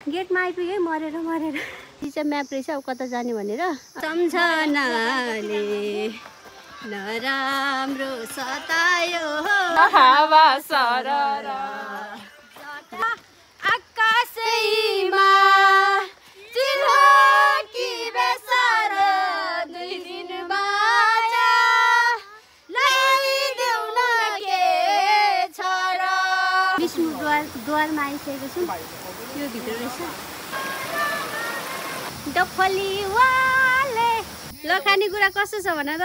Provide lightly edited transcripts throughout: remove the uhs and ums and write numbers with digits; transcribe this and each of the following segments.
गेटमा आइपुग्यो है मरेर मरेर। यो चाहिँ म्याप रहेछ अब कता जाने भनेर। सम्झनाले नराम्रो सतायो हावा सरर आकाशैमा चिल्हो कि बेसार दुई दिन बाजा ल्याइदेऊ न के छ र। विष्णु द्वारमा आइसकेको छु। यो भित्र रहेछ डफलीवाले। ल खानेकुरा कस्तो छ भन त?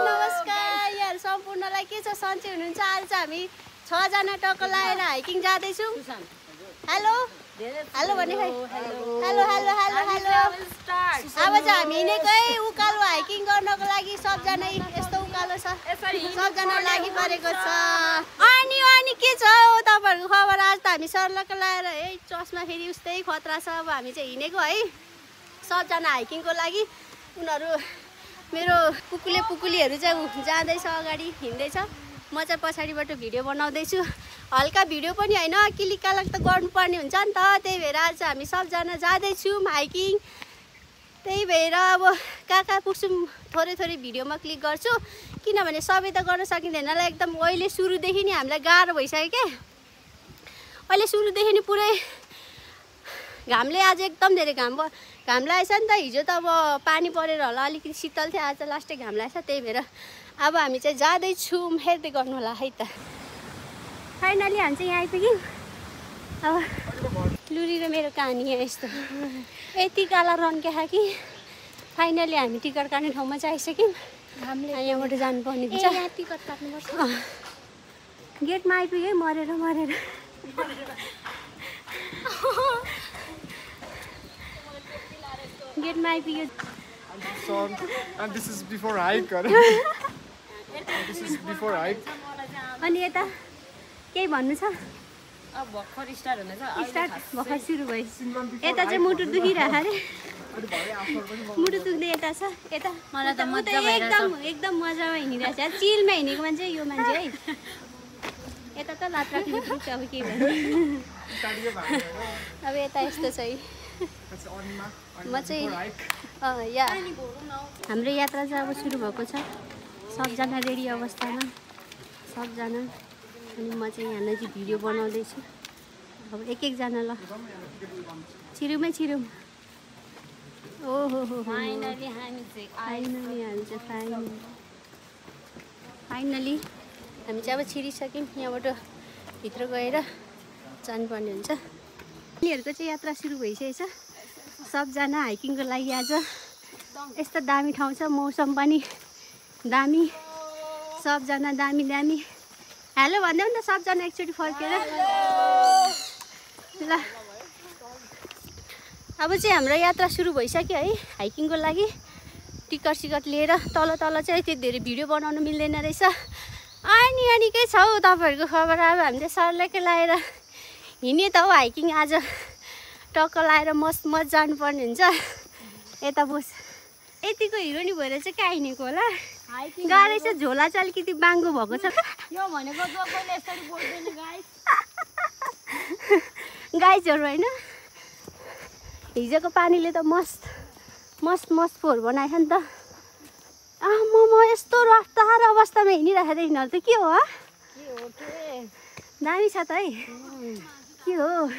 नमस्कार यार सम्पूर्णलाई के छ सन्चै हुनुहुन्छ? आज चाहिँ हामी 6 जना टक्क लाएर हाइकिङ जाँदैछौँ। हेलो हेलो भने हेलो हेलो हेलो हेलो अब चाहिँ हामी हिँडेकै उकालो हाइकिङ गर्नको लागि सबजना यस्तो उकालो छ सबजना लागि परेको छ। अनि के छ हो तपाईँहरूको खबर? आज त हामी सर्लक्क लाएर है चस्मा फेरि उस्तै खतरा छ। अब हामी चाहिँ हिँडेको है सबजना हाइकिङको लागि। उनीहरू मेरो पुकुलीहरू चाहिँ जाँदैछ अगाडि हिँड्दैछ, म चाहिँ पछाडिबाट भिडियो बनाउँदैछु। हल्का भिडियो पनि होइन किलिकालक त गर्नुपर्ने हुन्छ नि त, त्यही भएर आज हामी सबजना जाँदैछौँ हाइकिङ। त्यही भएर अब कहाँ पुग्छौँ थोरै भिडियोमा क्लिक गर्छु, किनभने सबै त गर्न सकिँदैन होला। एकदम अहिले सुरुदेखि नै हामीलाई गाह्रो भइसक्यो क्या। अहिले सुरुदेखि नै पुरै घामले आज एकदम धेरै घाम लागेछ नि त। हिजो त अब पानी परेर होला अलिकति शीतल थियो, आज लास्टै घाम लागेछ। त्यही भएर अब हामी चाहिँ जाँदैछौँ, हेर्दै गर्नु होला है त। फाइनली हामी चाहिँ यहाँ आइपुग्यौँ। अब लुरी र मेरो कहानी यहाँ यस्तो यति काला रन्क्या कि फाइनली हामी टिकट काट्ने ठाउँमा चाहिँ आइसक्यौँ। यहाँबाट जानुपर्ने हुन्छ, टिकट काट्नुपर्छ। गेटमा आइपुग्यो है मरेर मरेर। गेटमा आइपुग्यो। अनि यता केही भन्नु छ? भर्खर स्टार्ट हुँदैछ, भर्खर सुरु भयो। यता चाहिँ मुटु दुखिरहेको अरे, मुटु दुख्दै यता छ। यता मलाई त मजा भइरहेछ, एकदम मजामा हिँडिरहेछ। चिलमा हिँडेको मान्छे यो मान्छे है। यता त लात राख्ने दुख्छ, अब के भन्नु। अब यता यस्तो छ है। म चाहिँ हाम्रो यात्रा चाहिँ अब सुरु भएको छ। सबजना रेडी अवस्थामा सबजना। अनि म चाहिँ यहाँलाई चाहिँ भिडियो बनाउँदैछु। अब एकजना ल छिरुमै छिरुम। ओहो फाइनली हामी चाहिँ अब छिरिसक्यौँ। यहाँबाट भित्र गएर जानुपर्ने हुन्छ। यिनीहरूको चाहिँ यात्रा सुरु भइसकेको छ। सबजना हाइकिङको लागि आज यस्तो दामी ठाउँ छ, मौसम पनि दामी, सबजना दामी दामी। हेलो भन्दै नि त सबजना एकचोटि फर्केर। ल अब चाहिँ हाम्रो यात्रा सुरु भइसक्यो है हाइकिङको लागि। टिकट लिएर तल चाहिँ त्यति धेरै भिडियो बनाउनु मिल्दैन रहेछ। अनि के छ हौ तपाईँहरूको खबर? अब हामीले सर्लक्कै लाएर हिँड्ने त हो हाइकिङ। आज टक्क लाएर मस्त जानुपर्ने हुन्छ। यता बस यतिको हिरोनी भएर चाहिँ कहाँ हिँडेको होला? गाडी चाहिँ झोला चाहिँ अलिकति बाङ्गो भएको छ। यो भनेको तपाईँले यसरी बोल्दैन गाइजहरू होइन, हिजोको पानीले त मस्त फोहोर बनाएछ नि त। म यस्तो रफ्तार अवस्थामा हिँडिरहेको थिएँ। यिनीहरू त के हो? दामी छ त है। के हो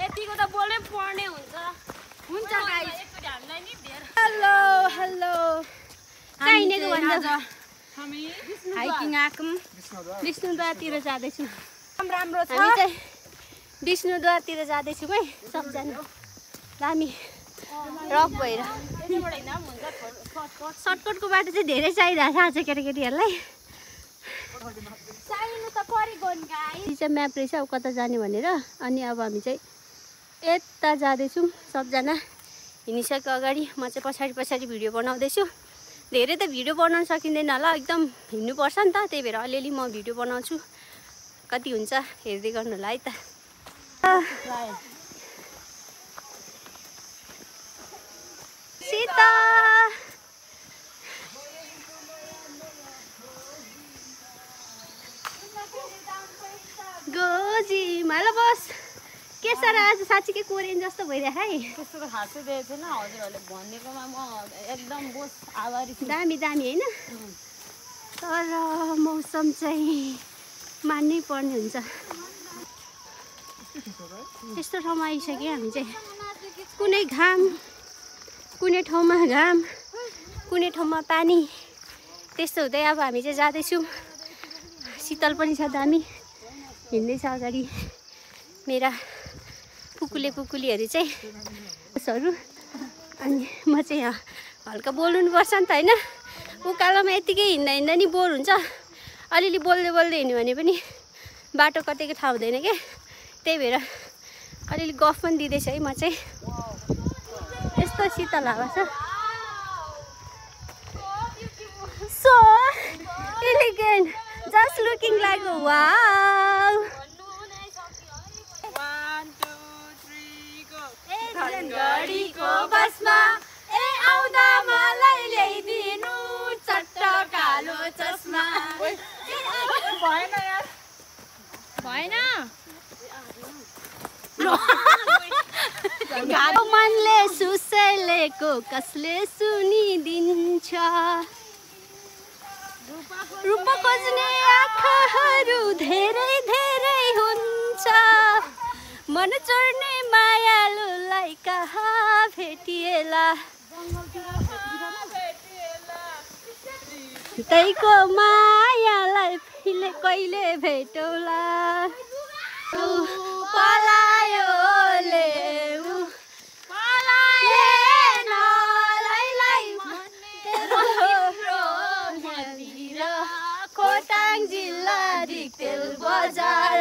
यतिको त बोल्नै पर्ने हुन्छ गाइस। हेलो कहाँ हिँडेको भन्दा हाइकिङ आएको विष्णुद्वारतिर जाँदैछौँ। राम्रो छ। हामी चाहिँ विष्णुद्वारतिर जाँदैछौँ है सबजना। दामी रक भएर सर्टकटको बाटो चाहिँ धेरै चाहिरहेको छ आज केटाकेटीहरूलाई। चाहिनु त परेको नि गाइस। यो चाहिँ म्याप रहेछ अब कता जाने भनेर। अनि अब हामी चाहिँ यता जाँदैछौँ सबजना। हिँडिसक्यो अगाडि, म चाहिँ पछाडि भिडियो बनाउँदैछु। धेरै त भिडियो बनाउन सकिँदैन होला, एकदम हिँड्नुपर्छ नि त। त्यही भएर अलिअलि म भिडियो बनाउँछु, कति हुन्छ हेर्दै गर्नु होला है त। सीता भाउजी हिमाल बस के साह्रो आज साँच्चीकै कोरियन जस्तो भइरहेको है। त्यस्तो त खासै दिएको छैन हजुरहरूले भनेकोमा म एकदम बहुत आभारी छु। दामी दामी होइन तर मौसम चाहिँ मान्नै पर्ने हुन्छ। यस्तो ठाउँमा आइसक्यो हामी चाहिँ कुनै घाम कुनै ठाउँमा घाम कुनै ठाउँमा पानी त्यस्तो हुँदै अब हामी चाहिँ जाँदैछौँ। शीतल पनि छ दामी हिँड्दैछ अगाडि मेरा पुकुलीहरू चाहिँ उसहरू अनि म चाहिँ यहाँ हल्का बोल्नुपर्छ नि त होइन। उकालोमा यत्तिकै हिँड्दा नि बोर हुन्छ। अलिअलि बोल्दै हिँड्यो भने पनि बाटो कतैको थाहा हुँदैन क्या। त्यही भएर अलिअलि गफ पनि दिँदैछ है म चाहिँ। यस्तो शीतल हावा छ। So elegant, just looking like a wow. 1 2 3 go. घडीको बसमा ए आउँदा मलाई ल्याइदिनु चट्ट कालो चस्मा। भएन यार भएन गाडो मनले सुसेलेको कसले सुनिदिन्छ। रूप खोज्ने आँखाहरू धेरै धेरै हुन्छ। मन चोर्ने मायालुलाई कहाँ भेटिएला। तैको मायालाई कहिले भेटौला। पलायोले खोटाङ जिल्ला दिक्तेल बजार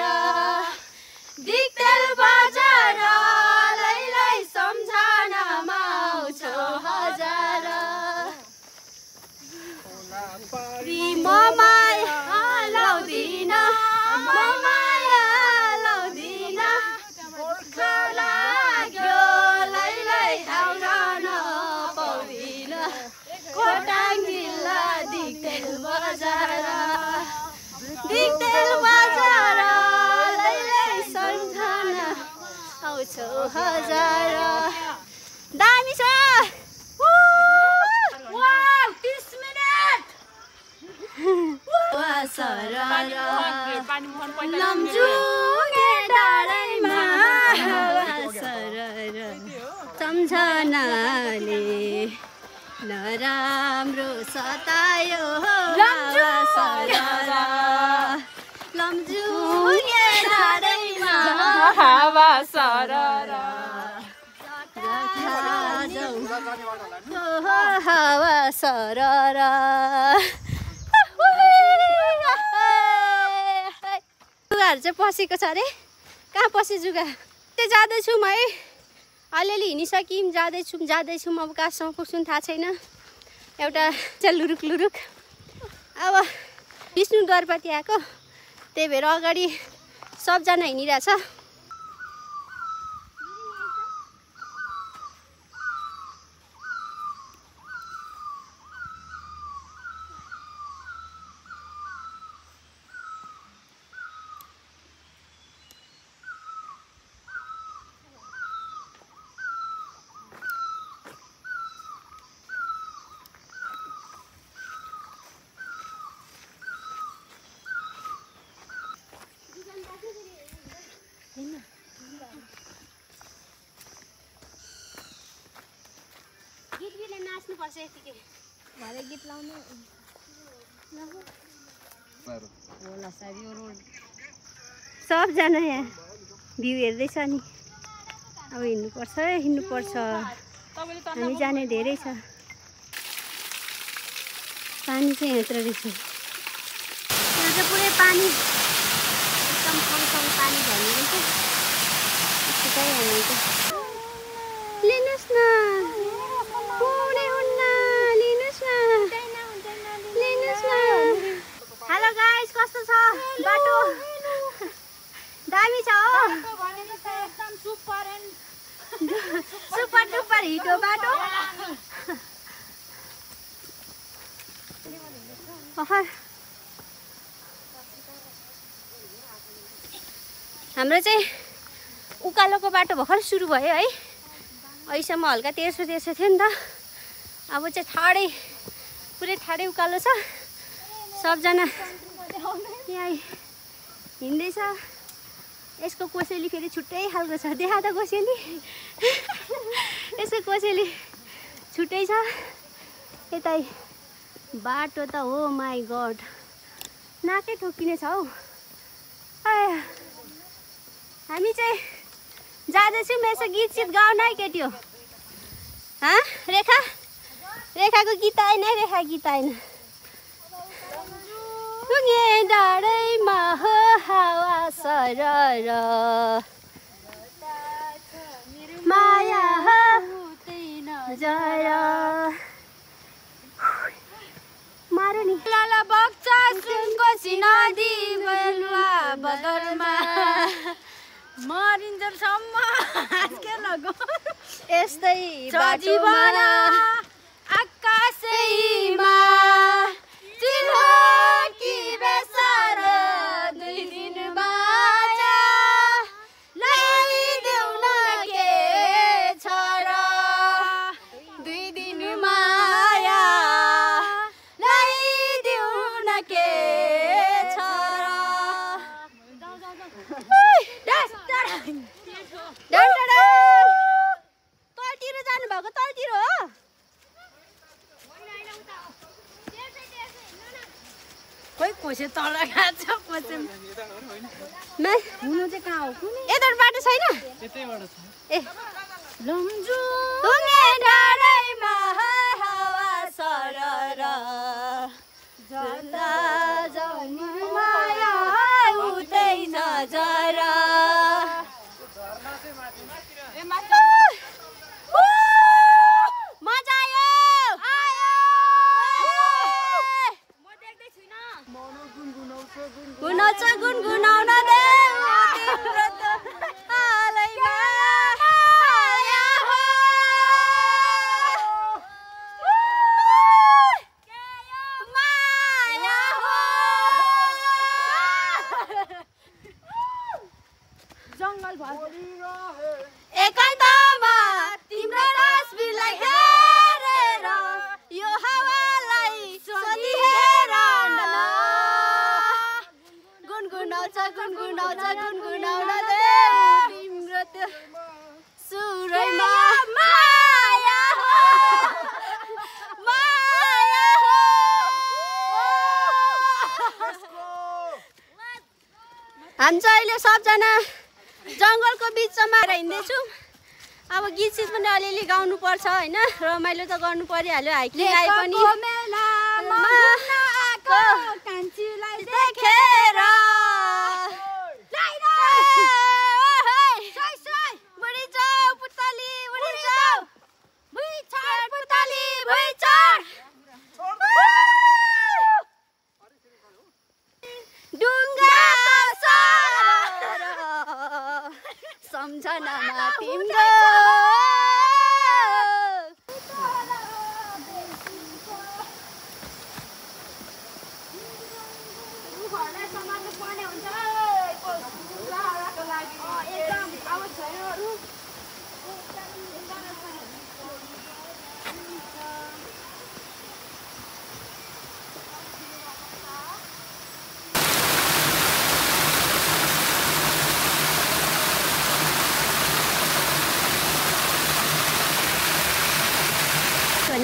लैलै सम्झनामा आउँछौ हजार। म माया लाउँदिन लाग्यो लैलै आउन नपाउँदिन खोटाङ जिल्ला दिक्तेल बजार लैलै सम्झना आउँछौ हजार। दामी छ। 30 मिनेट लम्जुङे डाँडैमा सरर सम्झनाले नराम्रो सतायो लम्जुङे डाँडैमा हावा सरर हावा सरर। जुगाहरू चाहिँ पसेको छ अरे। कहाँ पसे जुगा? त्यही जाँदैछौँ है। अलिअलि हिँडिसक्यौँ जाँदैछौँ अब कहाँसम्म पुग्छौँ थाहा छैन। एउटा चाहिँ लुरुक अब विष्णुद्वारपट्टि आएको त्यही भएर अगाडि सबजना हिँडिरहेछ। गीतले नाच्नुपर्छ यतिकै भरे गीत लाउनु होला सायद यो रोड सबजना यहाँ भ्यू हेर्दैछ नि। अब हिँड्नुपर्छ हामी जाने धेरै छ। पानी चाहिँ यत्रो रहेछ। यहाँ चाहिँ पुरै पानी एकदम सँगसँगै पानी झर्ने रहेछ। यस्तै हुनुहुन्छ। लिनुहोस् न पुरै हुन्न लिनुहोस् न। हेलो गाइस कस्तो छ बाटो? दामी छ हो। एकदम सुपर डुपर हिटो बाटो। हाम्रो चाहिँ उकालोको बाटो भर्खर सुरु भयो है। अहिलेसम्म हल्का तेर्सो थियो नि त, अब चाहिँ ठाडै पुरै ठाडै उकालो छ। सबजना यहाँ हिँड्दैछ। यसको कोसेली फेरि छुट्टै खालको छ, देखा त कोसेली। यसको कोसेली छुट्टै छ। यतै बाटो त हो माई गड, नाकै ठोकिने छ हौ। हामी चाहिँ जाँदैछौँ। यसो गीत सित गाउन है केटी हो। रेखा, रेखाको गीत आएन, रेखा गीत आएन। डाँडैमा हो हावा सरर, माया जरा मारो नि लाला बग्छ सुनको सिनदी बेलुवा बदरमा मरिन्जेलसम्म के लगो यस्तै जीवन आकाशैमा चिल्हो कि बेसार 2 दिन बाजा ल्याइदेऊ न के छ र 2 दिन माया ल्याइदेऊ न के छ र। तलतिर जानुभएको, तलतिर हो। खोइ कोसे तल खान्छ कोसे हुनु चाहिँ कहाँ हो? यताबाट बाटो छैन, यतैबाट छ। ए लम्जु ढुङ्गे डाँडैमा हावा सरर जता जाउँ माया उतै नजर। मजा आयो। गुनाउँछ गुनगुनाउन देऊ तिम्रो त हालैमा माया हो। माया हो। जङ्गल एकान्तमा तिम्रो तस्बिरलाई हेरेर यो हावालाई सोधिहेर न। गुनगुनाउँछ गुनगुनाउँछ गुनगुनाउन देऊ तिम्रो त्यो सुरैमा माया हो। माया हो। हामी चाहिँ अहिले सबजना जङ्गलको बिचमा हिँड्दैछौँ। अब गीत सित पनि अलिअलि गाउनु पर्छ होइन, रमाइलो त गर्नु परिहाल्यो। हाइकिङ आए पनि कान्छीलाई देखेर बुढी जाऊ पुतली बुढी जाऊ भुइँ चढ पुतली भुइँ चढ डुङ्गा सम्झनामा तिम्रो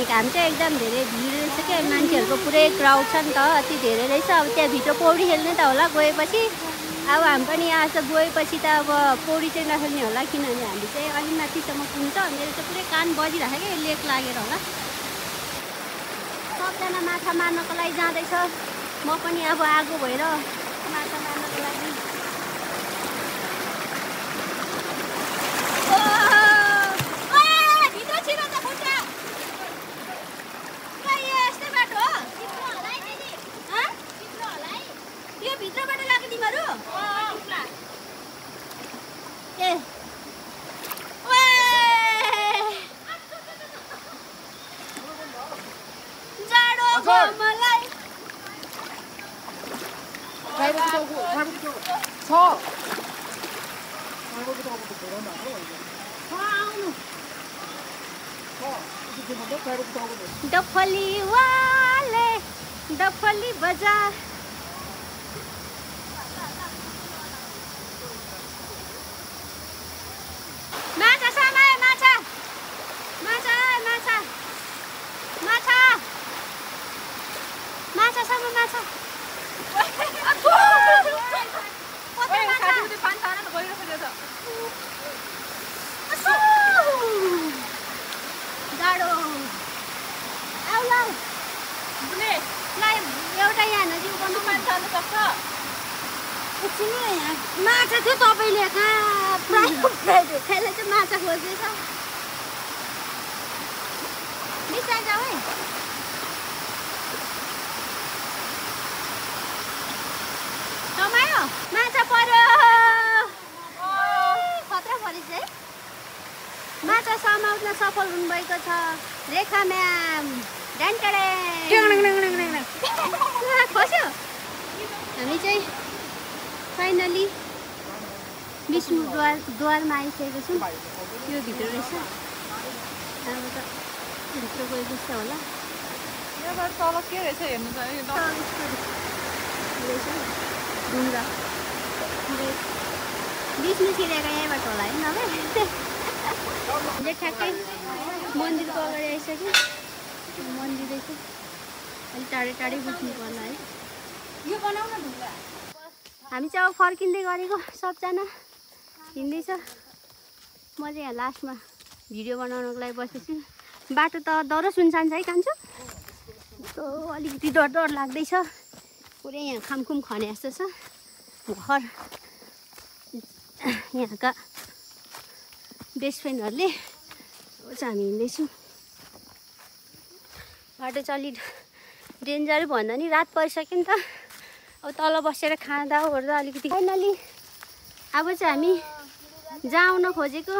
घाम चाहिँ एकदम धेरै भिड रहेछ क्या, मान्छेहरूको पुरै क्राउड छ नि त, अति धेरै रहेछ। अब त्यहाँ भित्र पौडी खेल्ने त होला गएपछि। अब हामी पनि यहाँ चाहिँ गएपछि त अब पौडी चाहिँ नखेल्ने होला, किनभने हामी चाहिँ अलि माथिसम्म पुग्छ। मेरो चाहिँ पुरै कान बजिरहेको क्या लेक लागेर होला। सबजना माछा मार्नको लागि जाँदैछ, म पनि अब आगो भएर माछा मार्नको लागि। भित्रबाट लाग्यो तिमीहरू ए जाडो मलाई छ डफली वाले डफली बजा माछा समाए माछा माछा माछा माछा माछा sama माछा गाडो आउला एउटा यहाँ नजिक गर्नु माछा हाल्नु सक्छ एकछिन यहाँ माछा थियो तपाईँले कहाँ त्यसले चाहिँ माछा खोज्दैछ बिस्तारै जाऊ है समायो माछा पर्यो खतरा परेछ है माछा समाउन सफल हुनुभएको छ रेखा म्याम खस्यो हामी चाहिँ फाइनली विष्णु द्वारमा आइसकेको छौँ यो भित्र रहेछ अब त भित्र गएको छ होला तल के रहेछ हेर्नु ढुङ्गा विष्णु छिरेको यहीँबाट होला है नभए ठ्याक्कै मन्दिरको अगाडि आइसक्यो मन्दिर रहेछ अलिक टाढै टाढै बुझ्नु पर्ला है यो बनाउन ढुङ्गा हामी चाहिँ अब फर्किँदै गरेको सबजना हिँड्दैछ म चाहिँ यहाँ लास्टमा भिडियो बनाउनको लागि बसेछु बाटो त डह्रो सुनसान छ है कान्छु यस्तो अलिकति डर डर लाग्दैछ पुरै यहाँ खामखुम खने जस्तो छ घर यहाँका बेस्ट फ्रेन्डहरूले चाहिँ हामी हिँड्दैछौँ बाटो चाहिँ अलिक डेन्जर भन्दा नि रात परिसक्यो नि त अब तल बसेर खाँदा ओर्दा अलिकति फाइनली अब चाहिँ हामी जहाँ आउन खोजेको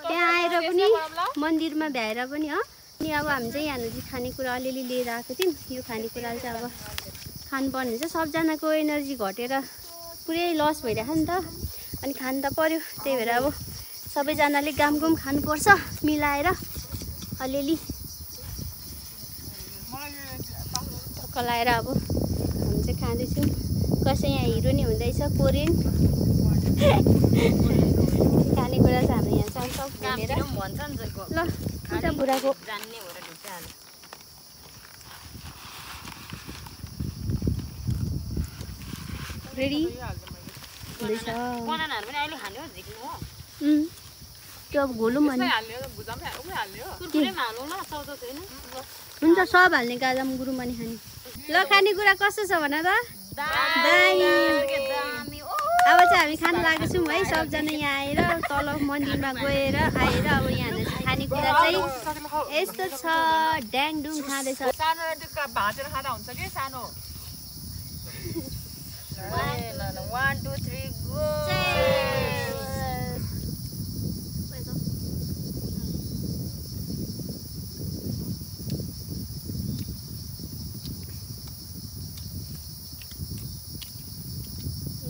त्यहाँ आएर पनि मन्दिरमा भ्याएर पनि हो अनि अब हामी चाहिँ यहाँ नजिक खानेकुरा अलिअलि लिएर आएको थियौँ यो खानेकुरा चाहिँ अब खानुपर्ने हुन्छ सबजनाको एनर्जी घटेर पुरै लस भइरहेको नि त अनि खानु त पर्यो त्यही भएर अब सबैजनाले गामगुम खानुपर्छ मिलाएर अलिअलि टक्क लाएर अब हामी चाहिँ खाँदैछौँ कसै यहाँ हिरो नि हुँदैछ कोरियन खानेकुरा चाहिँ हाम्रो यहाँ चाहिँ सब घुमेर ल एउटा बुढाको रेडी हुँदैछ त्यो अब घोलौँ भने हुन्छ सब हाल्ने गाजम गुरुङ पनि खाने ल खानेकुरा कस्तो छ भन त अब चाहिँ हामी खान लागेको छौँ है सबजना यहाँ आएर तल मन्दिरमा गएर आएर अब यहाँ खानेकुरा चाहिँ यस्तो छ ड्याङडुङ खाँदैछ One, two, three, go!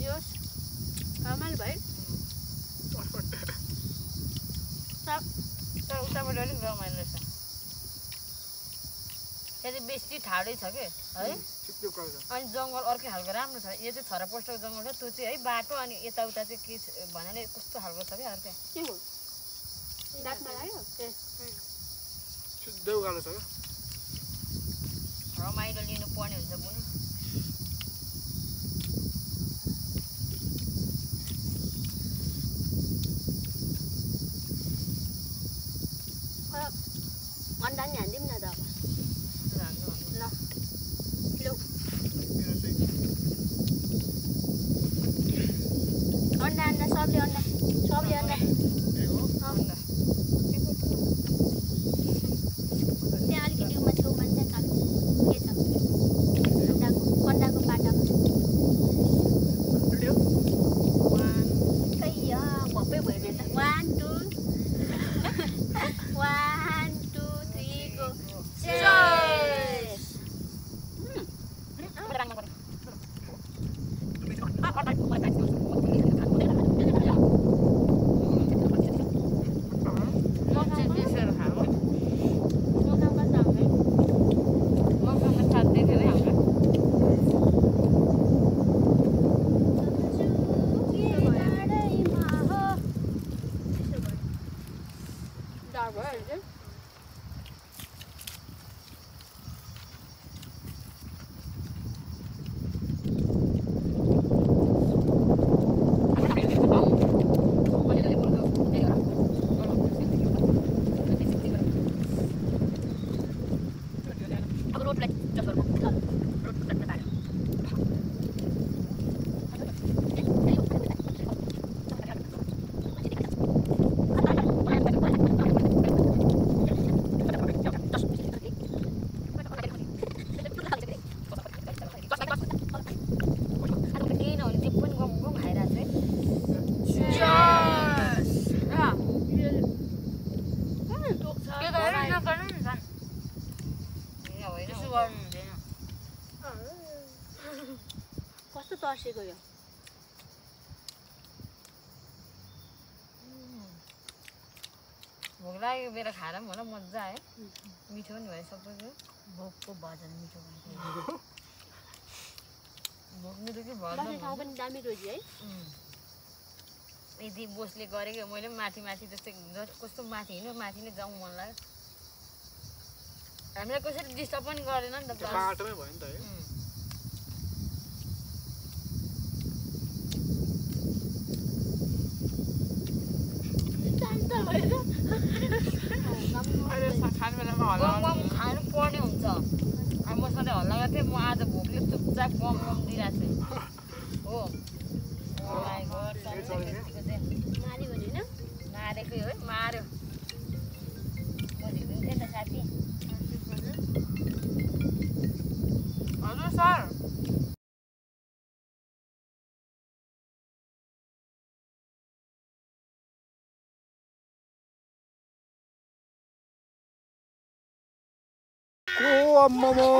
Yes. Kamal भाइ उताबाट अलिक रमाइलो छ यहाँ चाहिँ बेसी ठाडै छ के है अनि जङ्गल अर्कै खालको राम्रो छ यो चाहिँ छरा पोस्टको जङ्गल छ त्यो चाहिँ है बाटो अनि यताउता चाहिँ के भन्नाले कस्तो खालको छ क्या अर्कै के हो दाँतमा लाग्यो सिधै उकालो छ क्या रमाइलो लिनु पर्ने हुन्छ बुनु अन्डा नि हान्दिउँ न त अब ल लौ अन्डा अन्डा सबले अन्डा त्यहाँ अलिकति उमा छेउमा चाहिँ काट्नु के छ अन्डाको पाटा भप्पै भयो नि त 1 2 1 2 3 go cheers कस्तो तर्सेको यो भोक लागेको बेला खाएर पनि होला मजा आयो मिठो पनि भयो सबै कुरो भोकको भजन मिठो भयो भोक मिठो कि बस्ने ठाउँ पनि दामी रोजी है यदि बोसले गरेको मैले पनि माथि माथि जस्तै कस्तो माथि हिँड्नु माथि नै जाउँ मन लाग्यो हामीलाई कसरी डिस्टर्ब पनि गरेन नि त बाटोमै भयो नि त है खानु पर्ने हुन्छ अब म सधैँ हल्ला गर्थेँ म आज भोकले चुपचाप गम दिइरहेको छु हो मारेकै हो मार्यो बजेको थिएँ त साथी हजुर सर अम्ममो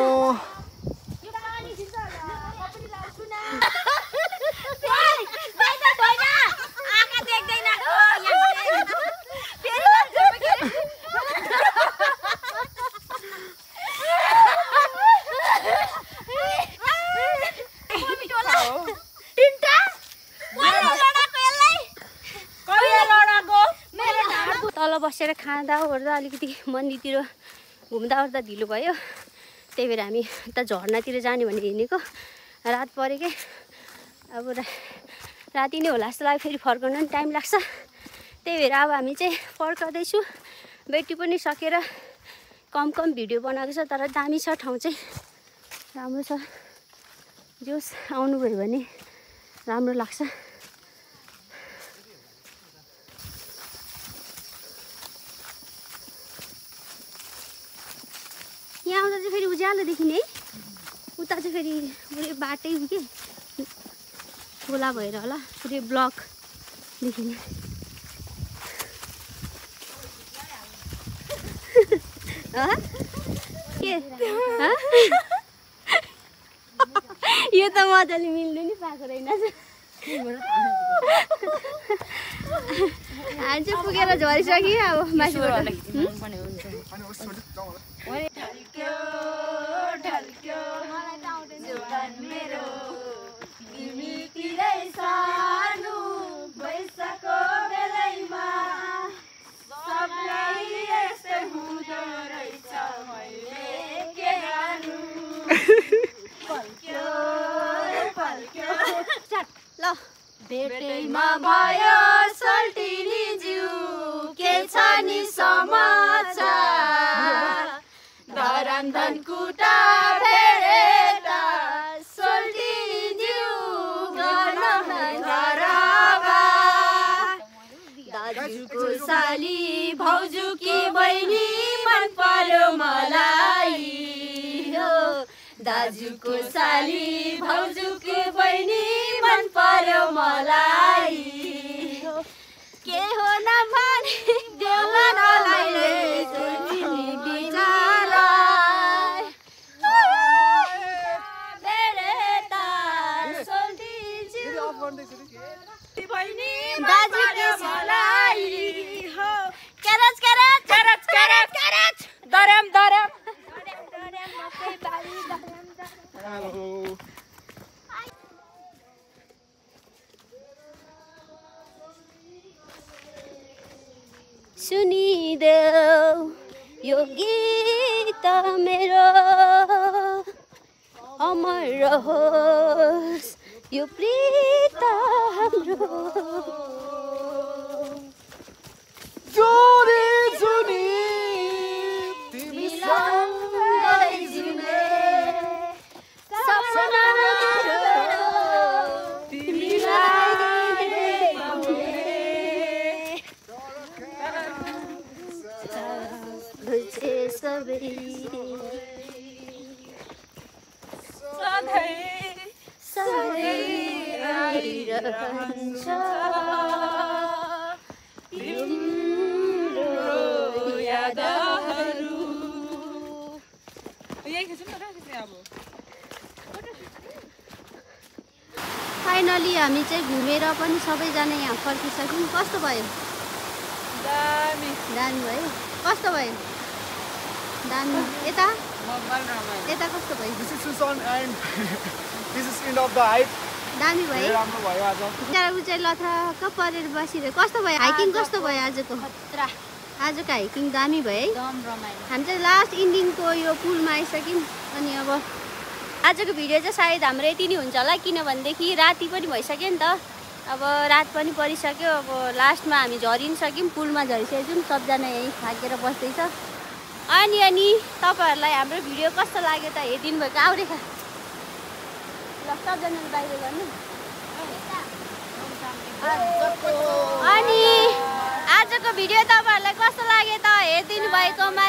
तल बसेर खाँदा ओर्दा अलिकति मन्दिरतिर घुम्दा ओर्दा ढिलो भयो त्यही भएर हामी उता झर्नातिर जाने भने हिँडेको रात पऱ्यो के अब राति नै होला जस्तो लाग्यो फेरि फर्काउन पनि टाइम लाग्छ त्यही भएर अब हामी चाहिँ फर्काउँदैछु ब्याट्री पनि सकेर कम भिडियो बनाएको छ तर दामी छ ठाउँ चाहिँ राम्रो छ जोस् आउनुभयो भने राम्रो लाग्छ यहाँ आउँदा चाहिँ फेरि उज्यालो देखिने है उता चाहिँ फेरि पुरै बाटै के खोला भएर होला पुरै ब्लक देखिने के यो त मजाले मिल्नु नि पाएको रहेन हामी चाहिँ पुगेर झरिसक्यो अब माथिबाट ल भेटैमा भयो सल्टिनी जिउ के छ नि समाचार धरान धनकुटा भेटेता सल्टिनी जिउ गर्न घरबा दाजुको साली भाउजू कि बहिनी मन पर्यो मलाई हो दाजुको साली भाउजूको बहिनी मन पर्यो मलाई के हो न भने देउलालाई सोचिनी बिचालाई भेटेता सोल्टिन्छु बहिनी दाजुको मलाई हो क्यारच क्यारच क्यारच क्यारच क्यारच दरम दरम सुनिदेऊ यो गीत मेरो अमर रहोस् यो प्रीत हाम्रो जोडी जुनी तिमी सँगै जिउने रहन्छ तिम्रो यादहरू। फाइनली हामी चाहिँ घुमेर पनि सबैजना यहाँ फर्किसक्यौँ। कस्तो भयो? दामी भयो। कस्तो भयो? दामी। यता कस्तो भयो? This is Susan and this is end of the hike. दामी भयो। राम्रो भयो आज। उचाइ लथ्रक्क परेर बसिरह्यो। कस्तो भयो हाइकिङ? कस्तो भयो आजको? आजको हाइकिङ दामी भयो है। हामी चाहिँ लास्ट इन्डिङको यो पुलमा आइसक्यौँ। अनि अब आजको भिडियो चाहिँ सायद हाम्रो यति नै हुन्छ होला, किनभनेदेखि राति पनि भइसक्यो नि त। अब रात पनि परिसक्यो। अब लास्टमा हामी झरिसक्यौँ, पुलमा झरिसकेछौँ। सबजना यहीँ थाकेर बस्दैछ। अनि तपाईँहरूलाई हाम्रो भिडियो कस्तो लाग्यो त हेरिदिनु भएको? आउरेखा ल सबजनाले बाहिर गर्नु। अनि आजको भिडियो तपाईँहरूलाई कस्तो लाग्यो त हेरिदिनु भएकोमा